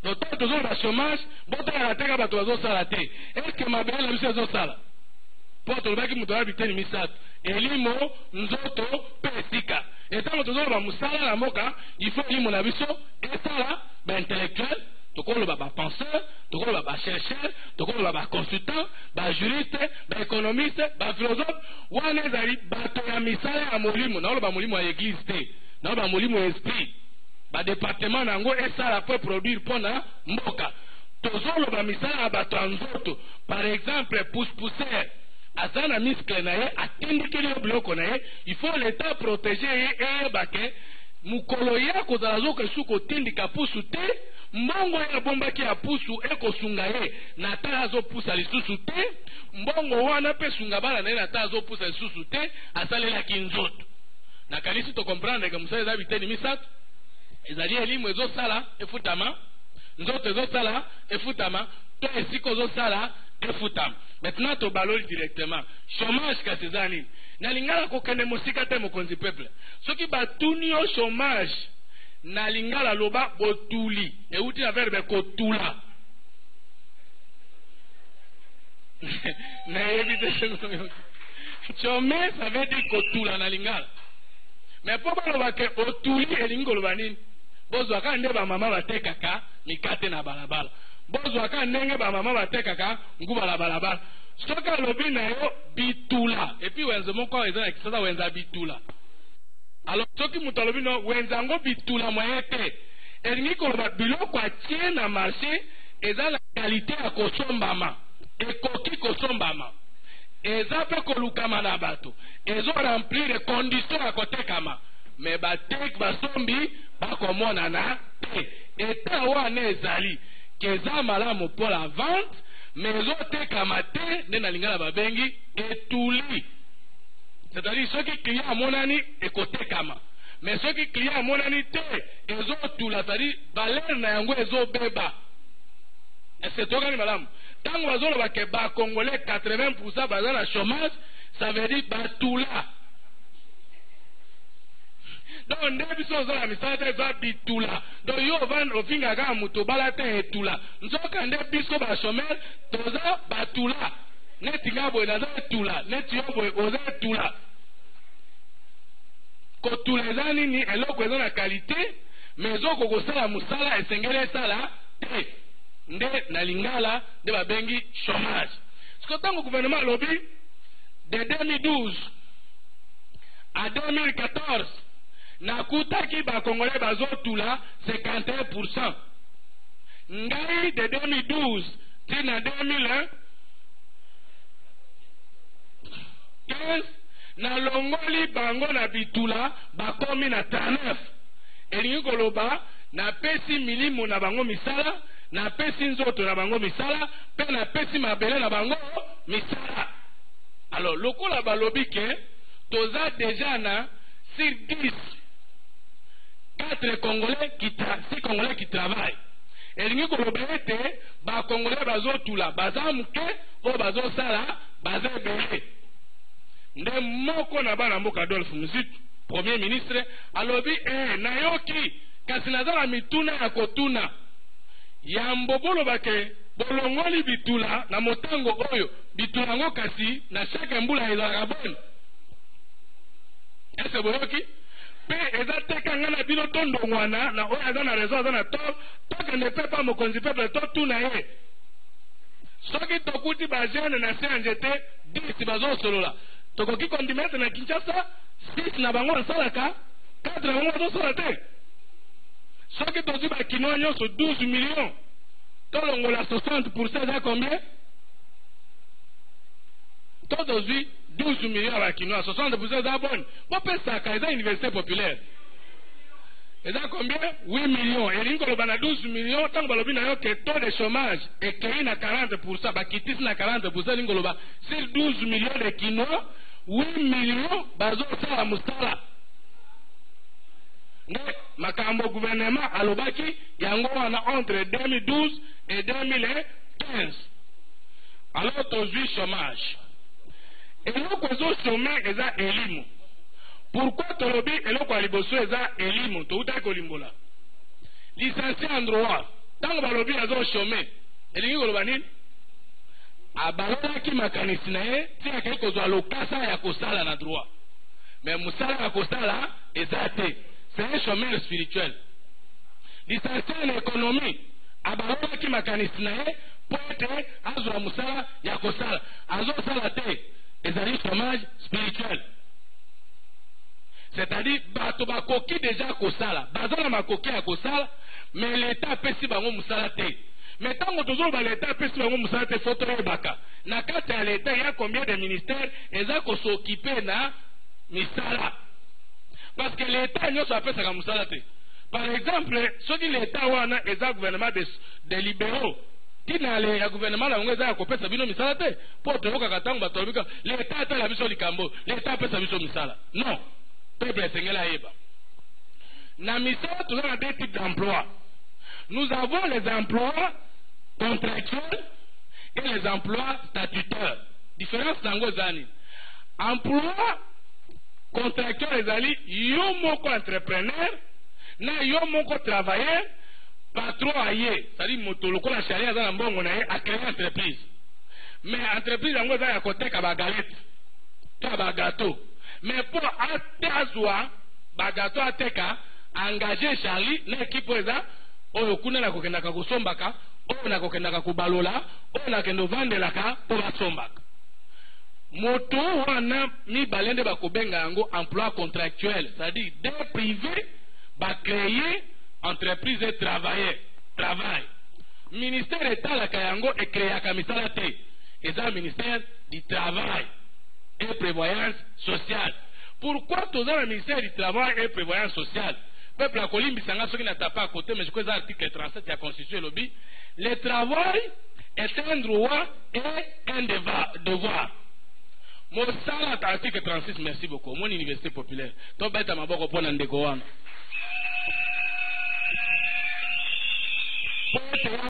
Donc ntango tozoloba chômage, botalaka te kaka bato bazosala te. Est-ce que mabele na biso ezosala? Mpo tolobaki moto aza biteni misato, elimo, nzoto mpe esika. E ntango tozoloba mosala na mboka, il faut elimo na biso esala, ba intellectuel, tokoloba ba penseur, tokoloba ba chercheur, tokoloba ba consultant, ba juriste, ba économiste, ba philosophe. Wana ezali bato ya misala ya molimo. Naoloba molimo ya église te, naoloba molimo ya esprit. Ba departement na yango esala mpo produire mpo na mboka. Tozoloba misala ya bato ya nzoto. Par exemple, pousse-pousseur aza na muscle na ye, atindikeli yo biloko na ye, il faut l'État protéger ye, eyeba ke mokolo ye akozala azoka esu kotindika pusu te, mbongo ye abombaki ya pusu ekosunga ye na ta azopusa lisusu te, mbongo wana mpe sunga bana na ye na ta azopusa lisusu te, asalelaki nzoto. Nakanisi tocomprendre ke mosala eza biteni misato, ezali elimo ezosala efutama, nzoto ezosala efutama, to esika ozosala efutama. Maintenant tobaloli directement chômage. Kasi eza nini? Na lingala, kokende mosika te, mokonzi peuple, soki batuni yo chômage na lingala, loba botuli, euti na verbe kotula. Nayebi te, chômer, ça veut dire kotula na lingala. Mais mpo baloba ke otuli, elingi koloba nini? Bozwaka nde bamama batekaka mikate na balabala, bozwaka ndenge bamama batekaka nguba na balabala. Soki alobi na yo bitula, et puis wenze moko awa eza na Kisasa, wenze ya bitula. Alors soki moto alobi no wenze yango bitula moyen te, elingi koloba biloko atie na marché eza na qualité ya kosombama, ekoki kosombama, eza mpe kolukama na bato, ezoremplir condition ya kotekama, mais bateki, basombi bakomonana te. Eta wana ezali ke eza malamu mpo la vente, mais ezotekama te. Nde na lingala babengi etuli, c'est-à-dire soki client amonani, ekotekama, mais soki client amonani te, ezotula, c'est-à-dire valeur na yango ezobeba. Est-ce tokani malamu? Ntango bazoloba ke bacongolais 80 % baza na chômage, ça veut dire batula. Donc nde biso oza na misala te, eza bitula. Donc yo ofingaka kaka moto obala te, etula. Nzoka nde biso bachômeur toza batula. Neti nga boye naza etula, neti yo boye oza etula. Kotula eza nini? Eloko eza na qualité, mais ezoko kosala mosala esengeli esala te. Nde na lingala nde babengi chômage. Siko ntango gouvernement alobi de 2012 à 2014 nakutaki bacongolais bazotula 51 %, ngai de 2012 ti na 2015 nalongoli bango na bitula, bakomi na 39, elingi koloba napesi milimo na bango misala, napesi nzoto na bango misala, mpe napesi mabele na bango misala. Alors lokola balobi ke toza déjà na sur 10, 4 Congolais qui 6 Congolais qui travaillent, elingi koloba ete bacongolais bazotula baza moke, oyo bazosala baza ebele. Nde moko na bana mboka, Adolphe Muzito, premier ministre, alobi nayoki, kasi naza na mituna ya kotuna. Yambo boloba ke bolongoli bitula na motango oyo, bitula yango kasi na chaque mbula ezalaka boni? Ese boyoki mpe eza teka nga na bino tondongwana na oyo aza na raison, aza na tort. Tokende mpe pa mokonzi peuple, totuna ye. Soki tokuti bajeune na se ya nzete 10 bazosolola, tokoki kondima ete na Kinshasa 6 na bango basalaka, 4 na bango bazosala te? Soki tozwi bakinois nyonso 12 millions, tolongola 60 %, eza combien? To tozwi 12 millions ya bakinois, 60 % eza boni? Bopesaka, eza université populaire. Eza combien? 8 millions. Elingi koloba na 12 millions, ntango balobi na yo ke taux de chômage ekei na 40 %, bakitisi na 40 %, elingi koloba sur 12 millions de Kinois, 8 millions bazosala mosala. Nde makambo gouvernement alobaki yango wana entre 2012 et 2015. Alors tozwi chômage, eloko ezochômer eza elimo. Pourquoi tolobi eloko ya liboso eza elimo? Toutaki kolimbola, licencié en droit. Ntango balobi azo chômer, elingi koloba nini? Abalolaki makanisi na ye ti akei kozwa lokasa ya kosala na droit, mais mosala ya kosala eza te. C'est un chômeur spirituel. Licencié na économie, abalolaki makanisi na ye mpo ete azwa mosala ya kosala, azosala te. Ezali chômage spirituel, c'est-à-dire bato bakoki déjà kosala, baza na makoki ya kosala, mais l'État apesi bango mosala te. Mais ntango tozoloba l'État apesi bango mosala te, faut toyebaka na kati ya l'État ya combien de ministères eza kos'occuper na misala, parce que l'État nyonso apesaka mosala te. Par exemple, soki l'État wana eza gouvernement de libéraux, ntina ya gouvernement na yango eza ya kopesa bino misala te. Mpo toyokaka ntango bato balobika l'État atala biso likambo, l'État apesa biso misala. Non, peuple esengeli ayeba na misala, toza na deux types d'emploi. Nous avons les emplois contractuels et les emplois statutaires. Différence nango eza nini? Emploi contractuel ezali yo moko entrepreneur na yo moko travailleur. Patron aye, c'est-à-dire moto lokola Charlie aza na mbongo na ye, acréer entreprise, mais entreprise yango eza ya koteka bagalette to ya bagâteau. Mais mpo ate azwa bagâteau ateka, engage Charlie na équipe oyo eza oyo kuna nakokendaka kosombaka, oyo nakokendaka kobalola, oyo nakende ovandelaka mpo basombaka. Moto wana mibale nde bakobenga yango emploi contractuel, c'est-à-dire deux privés bacréer entreprise et travailleur travail. Ministère etalaka yango, ecréaka misala te, eza ministère du Travail et Prévoyance sociale. Pourquoi toza na ministère du Travail et Prévoyance sociale? Peuple akolimbisa nga soki natapa à côté, mais je crois eza article 37 ya Constitution, elobi: le travail est un droit et un devoir. Mosala, article 36. Merci beaucoup. Omoni Université populaire, tobeta maboko mpo na ndeko wana, po ete